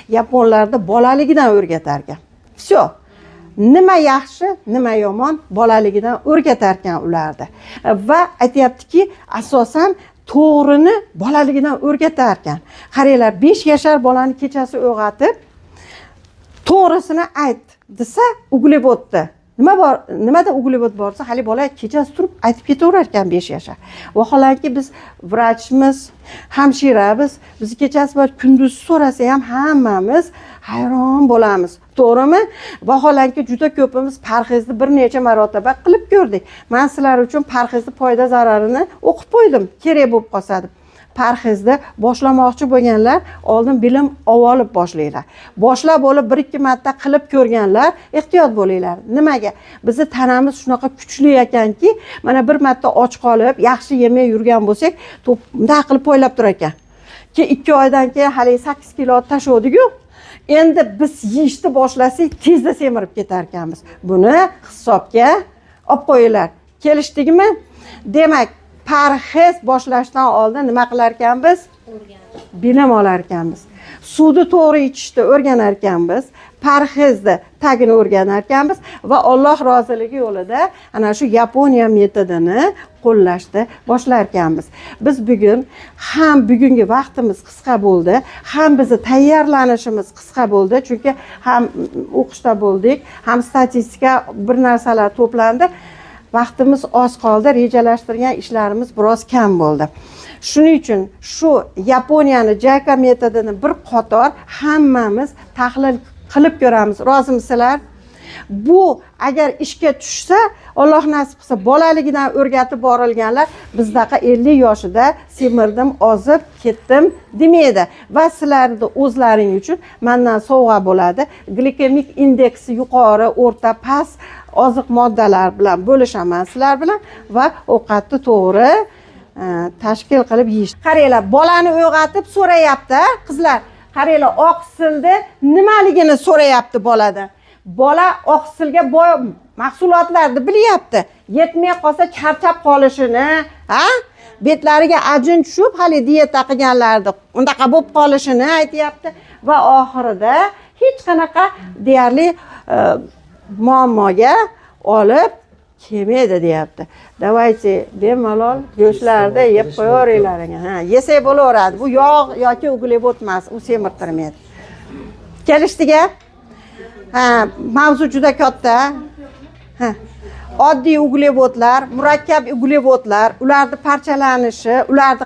Yaponlarda bolaligidan o'rgatar ekan. Всё, nima yaxshi, nima yomon, bolaligidan o'rgatar ekan ularni. Va aytyaptiki, asosan to'g'rini bolaligidan o'rgatar ekan. Qaranglar, 5 yashar bolani kechasi uyg'otib, "To'g'risini ayt", desa, uglevodni nima bor, nimada uglevod bor desa, haligi bola kechasi turib aytib ketaverar ekan, 5 yashar. Vaholanki biz vrachmiz, hamshiramiz, biz kechasi bor, kunduzi so'rasa ham hammamiz hayron bo'lamiz, to'g'rimi? Vaholanki juda ko'pimiz parhezni bir necha marotaba qilib ko'rdik. Man sizlar uchun parhezni foyda zararini o'qib qo'ydim, kerak bo'lib qolsa deb. Parhezni boshlamoqchi bo'lganlar oldin bilim olib boshlanglar. Boshlab bo'lib, bir ikki marta qilib ko'rganlar, ehtiyot bo'linglar. Nimaga? Bizni tanamiz shunaqa kuchli ekanki, mana bir marta och qolib, yaxshi yemay yurgan bo'lsak, to'p bunday qilib poylab turar ekan. Keyin 2 oydan keyin haligi 8 kilo tashlavdiku. Endi biz yeyishni boshlasak, tezda semirib ketar ekanmiz. Buni hisobga olib qo'yinglar. Kelishdikmi? Demak, parhez boshlashdan oldin nima qilar ekanmiz? Bilim olar ekanmiz, suvni to'g'ri ichishni o'rganar ekanmiz, parhezni tagini o'rganar ekanmiz va Alloh roziligi yo'lida ana shu Yaponiya metodini qo'llashni boshlar ekanmiz. Biz bugun ham, bugungi vaqtimiz qisqa bo'ldi, ham bizni tayyorlanishimiz qisqa bo'ldi, chunki ham o'qishda bo'ldik, ham statistika, bir narsalar to'plandi. Vaqtimiz oz qoldi, rejalashtirgan ishlarimiz biroz kam bo'ldi. Shuning uchun shu Yaponiyani JICA metodini bir qator hammamiz tahlil qilib ko'ramiz. Rozimisizlar? Bu agar ishga tushsa, Alloh nasib qilsa, bolaligidan o'rgatib borilganlar bizdaqa 50 yoshida "Semirdim, ozib ketdim" demaydi. Va sizlarni o'zlaring uchun mandan sovg'a bo'ladi: glikemik indeksi yuqori, o'rta, past oziq moddalar bilan bo'lishaman sizlar bilan va ovqatni to'g'ri tashkil qilib yeyish. Qaranglar, bolani uyg'otib so'rayapti, qizlar. Qaranglar, oqsilni nimaligini so'rayapti boladan. Bola oqsilga boy mahsulotlarni bilyapti. Yetmay qolsa charchab qolishini, ha, betlariga ajin tushib, hali dieta qilganlarni undaqa bo'lib qolishini aytyapti va oxirida hech qanaqa deyarli muammoga olib kelmaydi deyapti. Давайте, bemalol go'shtlarni yeb qo'yaveringlar. Ha, yesak bo'laveradi, bu yog' yoki uglevod emas, u semirtirmaydi. Kelishdik a? Ha, mavzu juda katta. Ha, oddiy uglevodlar, murakkab uglevodlar, ularni parchalanishi, ularni